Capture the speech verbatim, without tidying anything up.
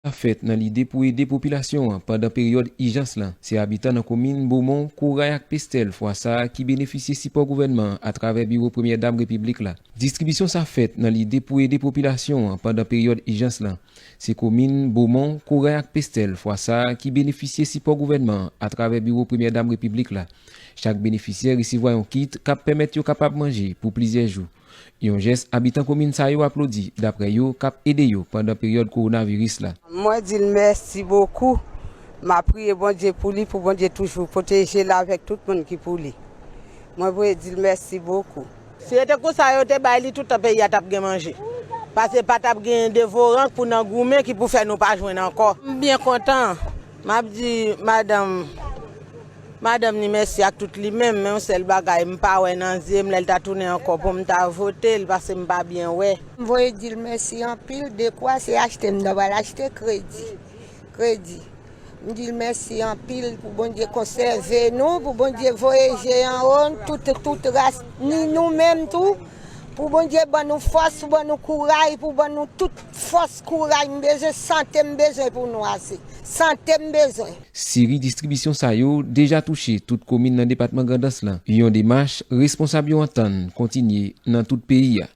Sa fèt nan lide pou ede popilasyon an pandan peryòd ijans lan. Se abitan nan komin Bomon, Koray ak Pestèl fwa sa a ki benefisye sipò gouvènman an atravè biwo Premyè Dam Repiblik la. Distribisyon sa fèt nan lide pou ede popilasyon an pandan peryòd ijans lan. Se komin Bomon, Koray ak Pestèl fwa sa a ki benefisye sipò gouvènman an atravè biwo Premyè Dam Repiblik la. Chak benefisyè resevwa yon kit k ap pèmèt yo kapab manje pou plizyè jou. Yon jès abitan komin sa yo aplodi, daprè yo, k ap ede yo pandan peryòd kowonaviris la. Mwen di l mèsi bokou. M ap priye Bondye pou li, pou Bondye toujou pwoteje l avèk tout moun ki pou li. Mwen vle di l mèsi bokou. Si yo te konsa, yo te bay li, toutan peyi a t ap gen manje. Paske pa t ap gen devoran pou nan goumen ki pou fè nou pa jwenn ankò. M byen kontan. M ap di madanm, madanm ni mèsi ak tout li menm, men yon sèl bagay, m pa wè nan zye m lè l ta tounen ankò pou m ta vote l, paske m pa byen wè. M voye di l mèsi anpil, dekwa se achte m ta pral achte, kredi. Kredi. M di l mèsi anpil pou Bondye konsève nou, pou Bondye voye je anwo n, tout, tout ras, ni nou menm tou, pou Bondye ban nou fòs, pou ban nou kouray, pou ban nou tout fòs, kouray m bezwen, sante m bezwen pou nou ase. Sante m bezwen. Seri distribisyon sa yo deja touche tout komin nan depatman Grandans lan, yon demach responsab yo antann kontinye nan tout peyi a.